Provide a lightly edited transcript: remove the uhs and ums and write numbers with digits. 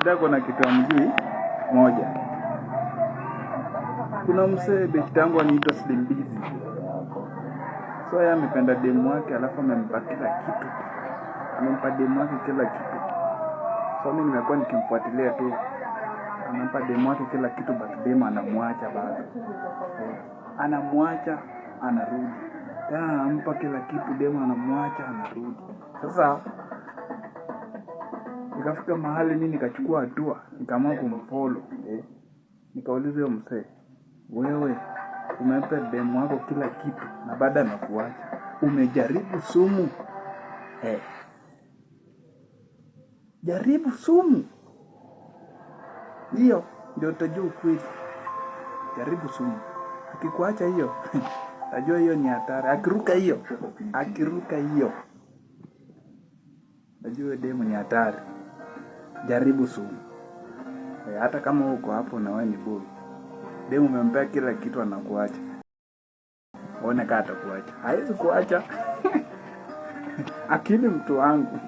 Labda kuna kitu hamjui moja. Kuna msee beshte yangu anaitwa Slim Busy. So yeye amependa demu wake, alafu amempa kila kitu. Amempa demu wake kila kitu. So mimi nimekuwa nikimfuatilia tu. Amempa demu wake kila kitu, but demu anamwacha bado. Eh, anamwacha, anarudi. Tena anampa kila kitu, demu anamwacha, anarudi. Sasa ikafika mahali mi nikachukua hatua, nikaamua kumfollow. Eh. Nikauliza huyo msee, "Wewe umempa demu wako kila kitu na baada amekuacha, umejaribu sumu? Eh. Jaribu sumu hiyo ndio utajua ukweli. Jaribu sumu. Akikuacha hiyo, najua hiyo ni hatari. Akiruka hiyo, akiruka hiyo, najua demu ni hatari. Jaribu sumu." Eh, hata kama uko hapo na wewe ni boy, demu umempea kila kitu, anakuacha, one kaa atakuacha? Hawezi kuacha. Akili, mtu wangu.